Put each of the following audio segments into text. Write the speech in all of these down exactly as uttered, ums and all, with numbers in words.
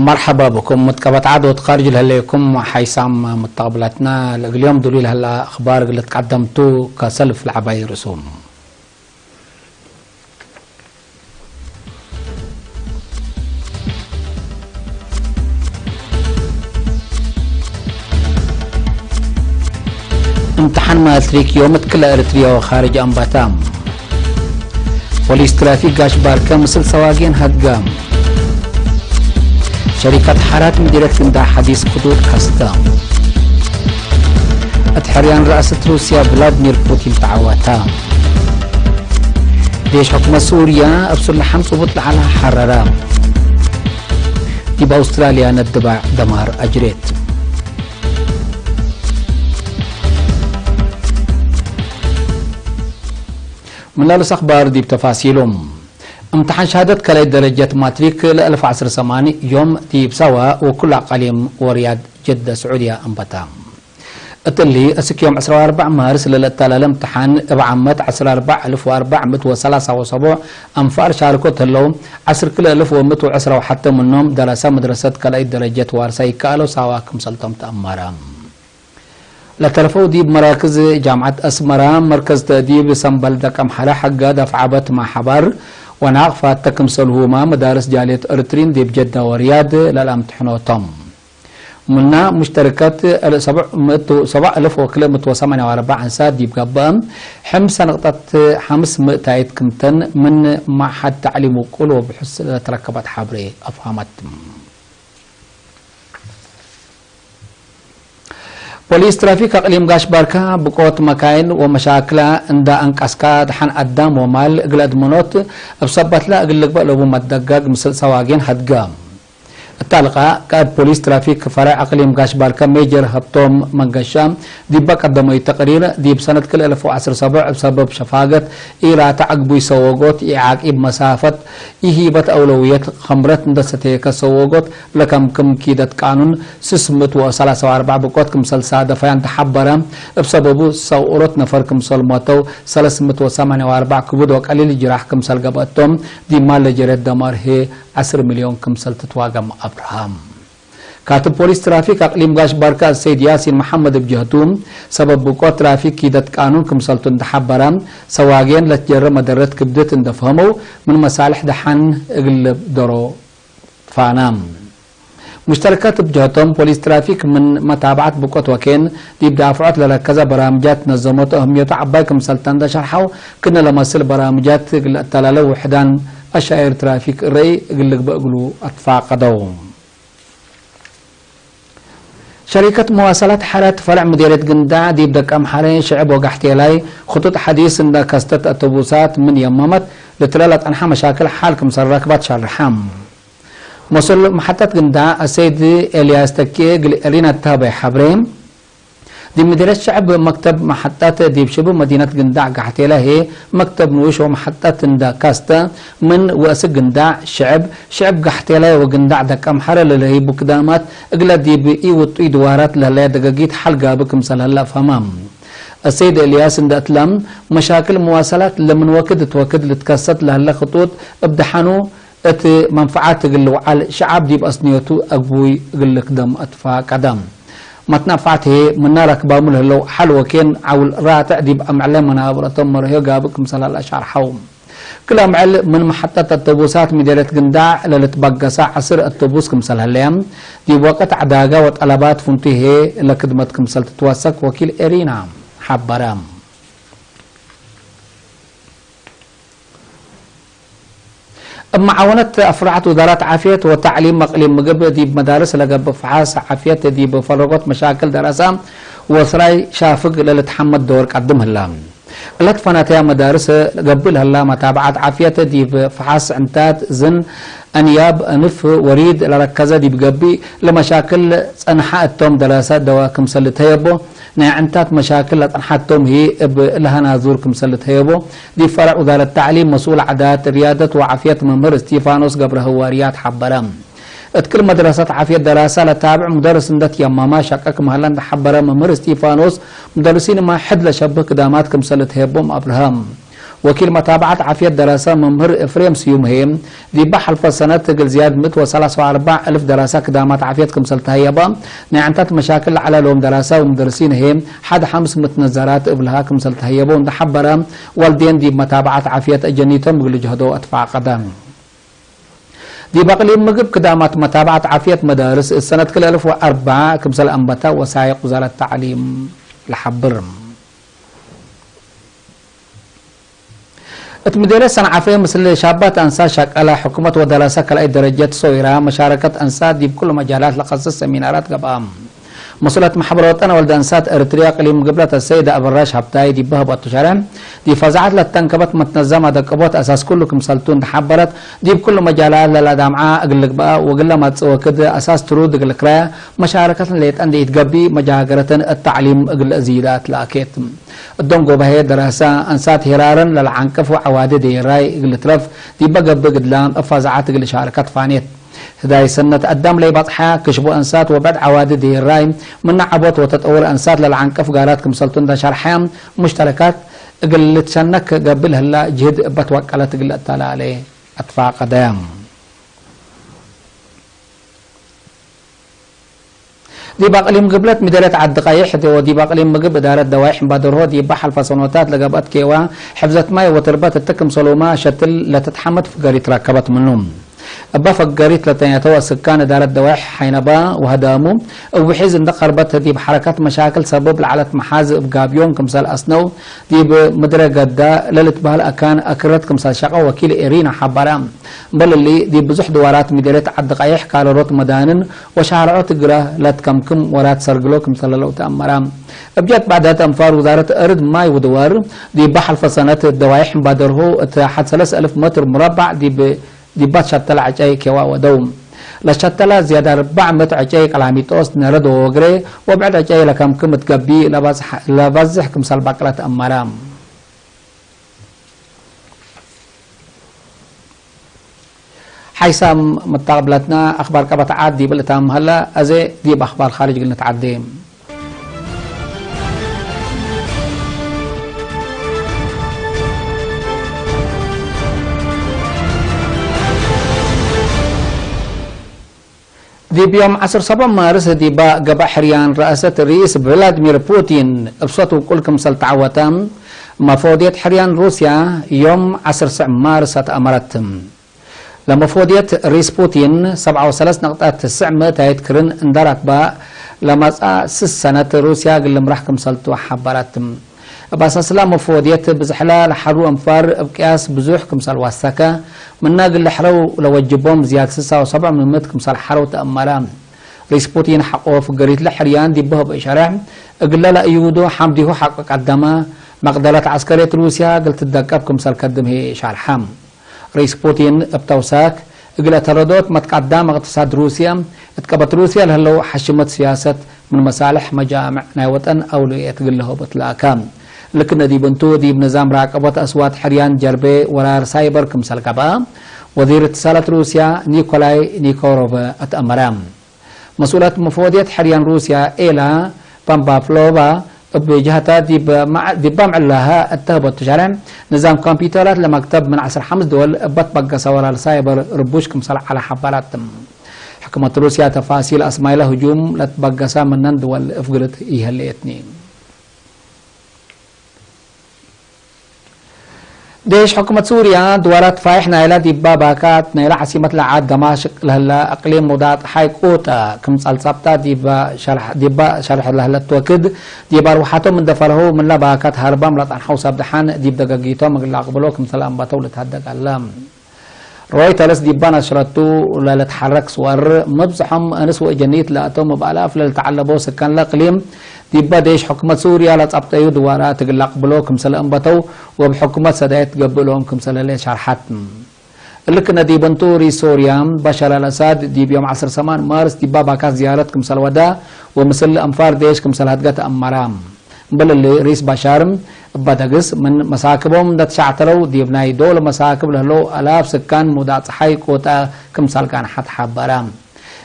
መርሐባ ብኩም። ምትቀበት ዐድ ወትካርጅ ለህሌኩም ሓይሳም ምተቅብላትና፣ ለእግል ዮም ዱሉይ ለህላ አኽባር እግል ልትቀደምቱ ከሰልፍ ለዐባይ ርእሱም። እምተሓን ማትሪክ ዮም እት ክለ ኤሪትርያ ወካርጅ አንበታ። ፖሊስ ትራፊክ ጋሽ ባርከ ምስል ሰዋጌን ሀድገ። ሸሪከት ሐራት ምዲረት ግንዳዕ ሐዲስ ክዱድ ከስተ። እት ሕርያን ረአሰት ሩስያ ቭላድሚር ፑቲን ተዐወተ። ዴሽ ሕኩመት ሱርያ እብ ሱላሓም ጽቡጥ ለዐለ ሐረረ። ዲብ አውስትራልያ ነድባዕ ደማር አጅሬት። ምን ላሉስ አኽባር ዲብ ተፋሲሉ። እምተሓን ሸሃደት ካልኣይ ደረጀት ማትሪክ ለአልፍ ዐስር ሰማኒ ዮም ዲብ ሰዋ ወኩሉ አቃሊም ወርያድ ጀደ ስዑድያ አንበታ። እትሊ እስክ ዮም ዕስራ ወአርበዕ ማርስ ለልአተላለ እምተሓን እብ ዓመት ዐስር አርበዕ አልፍ ወአርበዕ ምእት ወሰላሳ ወሰቡዕ አንፋር ሻርኮት ህለው፣ ዐስር ክልኤ አልፍ ወምእት ወዕስራ ወሐተ ምኖም ደረሰ መድረሰት ካልኣይ ደረጀት ዋርሳ ይከአለው ሳዋ ክምሰልቶም ተአመረ። ለተረፈው ዲብ መራክዝ ጃምዐት አስመራ፣ መርከዝ ተእዲብ ሰምበል ደቀምሐረ ሐጋ ደፍዓበት ማሐባር ወናቅፋት ክምሰልሁመ መዳርስ ጃልየት እርትሪን ዲብ ጀዳ ወርያድ ለልአምትሕኖቶም። ምና ሙሽተረከት ሰብዕ ምእት ወሰብዕ አልፍ ወክልኤ ምእት ወሰማንያ ወአርበዕ አንሳት ዲብ ገብአ፣ ሕምሰ ነቅጠት ሐምስ ምእታይት ክምተን ምን መዐሀድ ተዕሊም ውቁል ወብሑስ ለተረከበት ሐብሬ አፍሀመት። ፖሊስ ትራፊክ አቅሊም ጋሽ ባርካ ብቆት መካይን ወመሻክላ እንዳ አንቀስካ ደሐን አዳም ወማል እግል አድመኖት እብ ሰበትለ እግል ልግበእ ለቡ መትደጋግ ምስል ሰዋጌን ሀድገ። እታ ልቃእ፣ ቃእድ ፖሊስ ትራፊክ ፈረዕ አቅሊም ጋሽ ባርከ ሜጀር ሀብቶም መንገሻ፣ ዲበ ቀደመዩ ተቅሪር፣ ዲብ ሰነት ክልኤ አልፍ ወዐስር ሰብዕ እብ ሰበብ ሸፋገት ኢራተ አግቡይ ሰወጎት፣ ኢዓቂብ መሳፈት፣ ኢሂበት አውለውየት፣ ከምረት እንደ ሰተየከ ሰወጎት ለከምክም ኪደት ቃኑን ስስ ምእት ወሰላሳ ወአርበዕ ብቆት ክምሰል ሳደፈያ እንተ ሐበረ፣ እብ ሰበቡ ሰውሮት ነፈር ክምሰል ሞተው፣ ሰለስ ምእት ወሰማንያ ወአርበዕ ክቡድ ወቀሊል ጅራሕ ክምሰል ገብአቶም፣ ዲብ ማል ለጀሬት ደማር ህዬ ዐስር ሚልዮን ክምሰል ትትዋገም አብርሃም። ካትብ ፖሊስ ትራፊክ አቅሊም ጋሽ ባርካ አሰይድ ያሲን መሐመድ እብ ጀህቱ፣ ሰበብ ብቆት ትራፊክ ኪደት ቃኑን ክምሰልቱ እንተ ሐበረ፣ ሰዋጌን ለትጀረ መደረት ክብድት እንደ ፈህመው፣ ምን መሳልሕ ደሐን እግል ልብደሮ ፋና። ሙሽተረከት እብ ጀህቶም፣ ፖሊስ ትራፊክ ምን መታብዐት ብቆት ወኬን ዲብ ዳፍዖት ለረከዘ በራምጃት ነዘመቱ አህምየቱ ዐባይ ክምሰልተ እንደ ሸርሐው፣ ክእነ ለመስል በራምጃት እግል ለአተላለ ውሕዳን አሻይር ትራፊክ እረይ እግል ልግበእ እግሉ አትፋቀደው። ሸሪከት መዋሰላት ሐረት ፈረዕ ምዴርየት ግንዳዕ ዲብ ደቀምሐረ ሽዕብ ወጋሕቴላይ ክጡጥ ሐዲስ እንደ ከስተት አቶቡሳት ምን የመመት ልትለ ለጸንሐ መሻክል ሐል ክምሰል ረክባት ሸርሐ። መስኡል መሐጠት ግንዳዕ አሰይድ ኤልያስ ተኪኤ እግል ኤሪና ተሀበየ ሐብሬ፣ ዲብ ምዴርየት ሽዕብ መክተብ መሐጠት ዲብ ሽቡ መዲነት ግንዳዕ ጋሕቴለ ህዬ መክተብ ንኡሽ ወመሐጠት እንደ ካስተ ምን ወእስክ ግንዳዕ ሽዕብ፣ ሽዕብ ጋሕቴለ ወግንዳዕ ደቀምሐረ ለልህይቡ ክዳማት እግለ ዲብ ኢውጡይ ድዋራት ለህለየ ደገጊት ሐል ጋብእ ክምሰል ህለ አፍሀመ። አሰይድ ኤልያስ እንደ እትለ፣ መሻክል መዋሰላት ለምን ወክድ እት ወክድ ልትከሰት ለህለ ክጡጥ እብ ደሐኑ እት መንፈዓት እግል ልውዓል፣ ሸዓብ ዲብ አስንዮቱ አግቡይ እግል ልክደም አትፋቀደ። መትነፋዕት ህዬ፣ ምነ ረክባሙ ለህለው ሐል ወኬን ዐውል ራትዕ ዲብ አምዕለ መናብረቶም መርህዮ ጋብእ ክምሰል ሀለ ሸርሐው። ክል አምዕል ምን መሐጠት አቶቡሳት ምዴርየት ግንዳዕ ለልትበገሰ ዐስር አቶቡስ ክምሰል ሀለየ፣ ዲብ ወቅት ዐዳገ ወጠለባት ፍንቱይ ህዬ ለክድመት ክምሰል ትትወሰክ ወኪል ኤሪና ሐበረ። እብ መዓወነት አፍራዐት ውዛራት ዓፍየት ወተዕሊም አቅሊም ምግብ፣ ዲብ መዳርስ ለገብእ ፈሓስ ዓፍየት ዲብ ፈረጎት መሻክል ደረሰ ወስራይ ሻፍግ ለልትሐመድ ዶር ቀድም ህለ። እለት ፈናተያ መዳርስ ገብእ ለህላ መታብዐት ዓፍየት ዲብ ፈሓስ ዕንታት፣ ዝን፣ አንያብ፣ አንፍ፣ ወሪድ ለረከዘ ዲብ ገብእ ለመሻክል ጸንሐ እቶም ደረሰ ደወ ክምሰል ልትሀየቦ፣ ናይ ዕንታት መሻክል ለጸንሐቶም ህይ እብ ለሀና ዙር ክምሰል ልትሀየቦ፣ ዲብ ፈረዕ ውዛረት ተዕሊም መስኡል ዐዳት፣ ርያደት ወዓፍየት መምህር እስቲፋኖስ ገብረህዋርያት ሐበረ። እት ክል መድረሰት ዓፍየት ደራሳ ለታብዕ ሙደርስ እንደ ትየመመ ሸቀ ክም ሀለ እንደ ሐበረ መምህር እስቲፋኖስ፣ ሙደርሲንመ ሕድ ለሸብህ ክዳማት ክምሰል ልትሀየቦም አብርሀ። ወኪል መታብዐት ዓፍየት ደራሰ መምህር ኤፍሬም ስዩም ህዬ፣ ዲበ ሐልፈ ሰነት እግል ዝያድ ምእት ወሰላሳ ወአርበዕ እልፍ ደራሰ ክዳማት ዓፍየት ክምሰል ተሀየበ፣ ናይ ዕንታት መሻክል ለዐለ ሎም ደራሰ ወሙደርሲን ህዬ፣ ሐድ ሐምስ ምትነዘራት እብልሃ ክምሰል ተሀየበው እንደ ሐበረ፣ ወልዴን ዲብ መታብዐት ዓፍየት አጀኒቶም እግል ልጅሀዶ አትፋቀደ። ዲብ አቅሊም ምግብ ክዳማት መታብዐት ዓፍየት መዳርስ እሰነት ክልኤ እልፍ ወአርበዕ ክምሰል አንበተ ወሳይቅ ውዛረት ተዕሊም ለሐብር። እት ምዴርየት ሰንዓፈ ምስል ሻባት አንሳት ሸቀለ ሕኩመት ወደረሰ ካልኣይ ደረጀት ሶይራ መሻረከት አንሳት ዲብ ኩሉ መጃላት ለከስስ ሰሚናራት ገብአ። መስኡለት መሕበር ወጠን ወልደ አንሳት ኤረትርየ እቅሊም ግብለት አሰይድ አበራሽ ሀብታይ ዲብ በህበቱ ሸርሕ፣ ዲብ ፈዛዐት ለተንከበት መትነዘም አደቅቦት አሳስ ኩሉ ክምሰልቱ እንደ ሐበረት፣ ዲብ ኩሉ መጃላት ለለዳምዓ እግል ልግበአ ወእግል ለመጽእ ወክድ አሳስ ትሩድ እግል ክረያ መሻረከትን ሌጠ እንዴ ኢትገቢ መጃገረትን እት ተዕሊም እግል ለአዝይዳ ትለአኬት። እዶም ጎበሄ ደራሰ አንሳት ሄራርን ለለዓንቅፍ ወዐዋዲ ዴራይ እግል ልትረፍ ዲበ ገብእ ግድላም እብ ፈዛዐት እግል ሻርከት ፋኔት። ህዳይ ሰነት አዳም ለይበጽሐ ክሽቦ አንሳት ወብዕድ ዐዋዲ ዴራይ ምነ ዐቦት ወተጠውር አንሳት ለለዓንቅፍ ጋራት ክምሰልቱ እንደ ሸርሐ፣ ሙሽተረካት እግል ልትሸነክ ገብእ ለህላ ጅህድ እበ ትወቀለት እግል ለአተላሌ አትፋቀደ። ዲብ አቅሊም ግብለት ምደርየት ዐዲ ቀይሕ ወዲብ አቅሊም ምግብ እዳረት ደዋይሕ እምባደርሆ ዲበ ሐልፈ ሰኖታት ለገብአት ኬዋ ሕፍዘት ማይ ወትርበት እት ክምሰሉመ ሸትል ለትትሐመድ ፍገሪት ረከበት ምኑ። እበ ፍገሪት ለተንያተወ ስካን እዳረት ደዋይሕ ሐይነባ ወሀዳሙ እብ ውሒዝ እንደ ቀርበት ዲብ ሐረከት መሻክል ሰብብ ለዐለት መሓዝ እብ ጋብዮን ክምሰል አስነው ዲብ ምድረ ገዳ ለልትበህል አካን አክረት ክምሰል ሸቀ ወኪል ኤሪና ሐበረ። እምበል እሊ፣ ዲብ ብዙሕ ድዋራት ምዴርየት ዐዲ ቀይሕ ካለሮት መዳንን ወሻርዖት እግለ ለትከምክም ወራት ሰርግሎ ክምሰለ ለአተአመረ። እብ ጀት ባዕዳት አንፋር ውዛረት አርድ ማይ ወድዋር፣ ዲበ ሐልፈ ሰነት ደዋይሕ እምባደርሁ እት ሐድ ሰለስ አልፍ መትር ሙረባዕ ዲብ፣ ዲባት ሸተለ ዐጨይ ኬዋ ወደው። ለሸተለ ዝያድ አርበዕ ምእት ዐጨይ ቀላሚጦስ፣ ነረድ ወወግሬ ወብዕድ ዐጨይ ለከምክም እት ገቢ ለባዝሕ፣ ለባዝሕ ክምሰል በቅለ ተአመረ። ሓይሳም መታቅብለትና አክባር ቀበት ዓድ ዲብ ልታም ሀላ፣ አዜ ዲብ አክባር ካርጅ እግል ንትዓዴ። ዲብ ዮም ዐስር ሰቦ ማርስ ዲባ ገብአ ሕርያን ረአሰት ርኢስ ቭላድሚር ፑቲን እብ ሶት ውቁል ክምሰል ተዐወተ፣ መፎድየት ሕርያን ሩስያ ዮም ዐስር ስዕ ማርስ አትአመረት። ለመፎድየት ርኢስ ፑቲን ሰብዓ ወሰለስ ነቅጠት ትስዕ ምእታይት ክርን እንደ ረክበ፣ ለመጽአ ስስ ሰነት ሩስያ እግል ልምራሕ ክምሰልቱ ሐበረት። እብ አሳስላ መፎድየት ብዝሕላ ለሐሩ አንፋር እብ ቅያስ ብዙሕ ክምሰል ወሰከ፣ ምነ እግል ለሕረው ለወጅቦም ዝያድ ስሳ ወሰብዕ ምን ምእት ክምሰል ሐረው ተአመረ። ርኢስ ፑቲን ሐቆ ፍገሪት ለሕርያን ዲብ ህብእ ሸርሕ፣ እግለ ለእዩዶ ሐምዲሁ ሐቆ ቀደመ፣ መቅደረት ዐስከርየት ሩስያ እግል ትደቀብ ክምሰል ከድም ህዬ ሻርሐ። ርኢስ ፑቲን እብ ተውሳክ፣ እግለ ተረዶት መትቀዳም እቅትሳድ ሩስየ፣ እት ቀበት ሩስየ ለህለው ሐሽመት ስያሰት ምን መሳልሕ መጃምዕ ናይ ወጠን አውለየት እግል ለሀቡ ትለአከ። ልክነ ዲብ እንቱ፣ ዲብ ንዛም ራቀቦት አስዋት ሕርያን ጀርቤ ወራር ሳይበር ክምሰል ገብአ፣ ወዚር እትሳላት ሩስያ ኒኮላይ ኒኮሮቭ አትአመረ። መስኡለት መፎድየት ሕርያን ሩስያ ኤላ ፓምፓፍሎቫ እብ ጀሀታ ዲብ መዕ-፣ ዲብ ባምዕላሀ እተ ህበቱ ሸርሕ፣ ንዛም ኮምፒዩተራት ለመክተብ ምን ዐስር ሐምስ ድወል እበ ትበገሰ ወራር ሳይበር ርቡሽ ክምሰል ዐለ ሐበረት። ሕክመት ሩስያ ተፋሲል አስማይለ ህጁም ለትበገሰ ምነን ድወል እፍግርት ኢሀሌትኒ። ዴሽ ሕኩመት ሱርያ፣ ድዋራት ፋይሕ ናይላ ዲባ ባካት ናይላ ዐሲመት ለዓድ ደማሽቅ ለህላ እቅሊም ሙዳጥ ሐይ ቁጠ ክም ጸልጸብጣ ዲባ ሸርሕ፣ ዲባ ሸርሕ ለህለት ወክድ፣ ዲብ አርወሐቶም እንደ ፈርሀው ምንላ ባካት ሀርባም ለጠንሐው ሰብ ደሓን ዲብ ደገጊቶም እግል ለአቅብሎ ክምሰል አንበተው ልትሀደግ ዐለ። ሮይተርስ ዲባ ነሽረቱ፣ ለልትሐረክ ስወር፣ መብዝሖም እንስ ወእጀኒት ለአቶም እብ አላፍ ለልትዐለቦ ስካን ለእቅሊም፣ ዲበ ዴሽ ሕኩመት ሱርያ ለጸብጠዩ ድዋራት እግል ለአቅብሎ ክምሰል አንበተው፣ ወእብ ሕኩመት ሰዳይት ትገብእ ለሆም ክምሰል ህሌት ሸርሐት። እሊ ክነ ዲብ እንቱ፣ ርኢስ ሶርያ በሻር አልአሳድ ዲብ ዮም ዐስር ሰማን ማርስ ዲባ ባካት ዝያረት ክምሰል ወዳ፣ ወምስል አንፋር ዴሽ ክምሰል ሀድገ ተአመረ። እምበል እሊ፣ ርኢስ ባሻር እበ ደግስ ምን መሳክቦም እንደ ትሻዕተለው፣ ዲብ ናይ ዶል መሳክብ ለህለው አላፍ ስካን ሙዳጥ ጸሓይ ቁጠ ክምሰል ጋንሐት ሐበረ።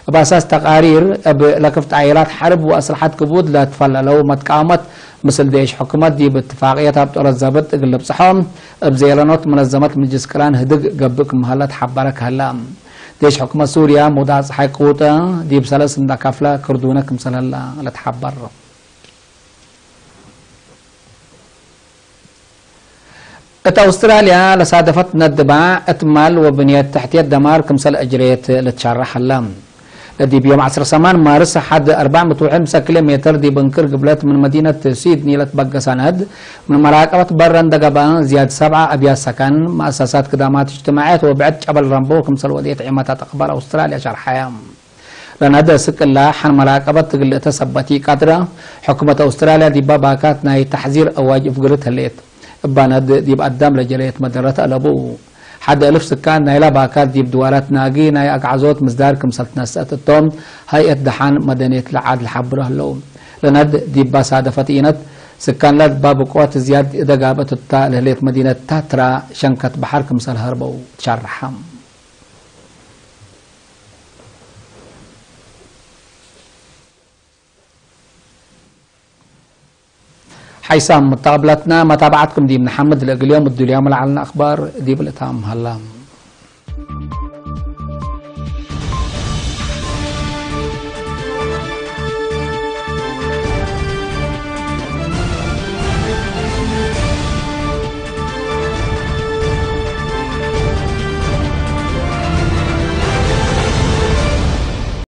እብ አሳስ ተቃሪር፣ እብ ለክፍት ዓይላት ሐርብ ወአስለሐት ክቡድ ለትፈለለው መትቃወመት፣ ምስል ዴሽ ሕኩመት ዲብ እትፋቅየት አብጦለት ዘብጥ እግል ልብጽሖ፣ እብ ዜለኖት መነዘመት ምጅልስ ቅራን ህድግ ገብእ ክም ሀለ ተሐበረ ከህለ። ዴሽ ሕኩመት ሱርያ፣ ሙዳዕ ጸሓይ ቅውጠ፣ ዲብ ሰለስ እንዳ ከፍለ ክርዱነ ክምሰል ህለ ለትሐበር። እት አውስትራልያ ለሳደፈት ነድባዕ እት ማል ወብንየት ተሕትየት ደማር ክምሰል አጅሬት ልትሸረሕ ሀለ። ለዲብ ዮም ዐስር ሰማን ማርስ ሐድ አርበዕ ምእት ወሐምሰ ኪሎ ሜትር ዲብ እንክር ግብለት ምን መዲነት ሲድኒ ለትበገሰ ነድ፣ ምን መራቀበት በረ እንደ ገብአ ዝያድ ሰብዓ አብያት ሰከን፣ መአሰሳት ክዳማት እጅትማዕየት ወብዕድ ጨበል ረምቦ ክምሰል ወድየት ዒመታት አክባር አውስትራልያ ሸርሐየ። ለነደ ስቅላ ሐን መራቀበት እግል ልእተ ሰበት ኢቀድረ፣ ሕኩመት አውስትራልያ ዲባ ባካት ናይ ተሕዚር አዋጅ እፍግርት ህሌት። እባ ነድ ዲብ አዳም ለጀለየት መደረት አለቡ። ሐድ እልፍ ስካን ናይላ ባካት ዲብ ድዋላት ናጊ ናይ አግዓዞት ምስዳር ክምሰል ትነሰአት እቶም፣ ሀይአት ደሓን መደንየት ለዓድ ለሐብሮ ህለው። ለነድ ዲባ ሳደፈት ኢነት፣ ስካን ለድባ ብቆት ዝያድ እደ ጋብአት እታ ለህሌት መዲነት ታትራ ሸንከት በሐር ክምሰል ሀርበው ትሸረሐ። ሓይሳም መተቀብለትና መታብዓትኩም ዲብ ነሐምድ፣ ለእግል ዮም እዱልያም ለዐልነ አክባር ዲብ ልእታም ሀላ።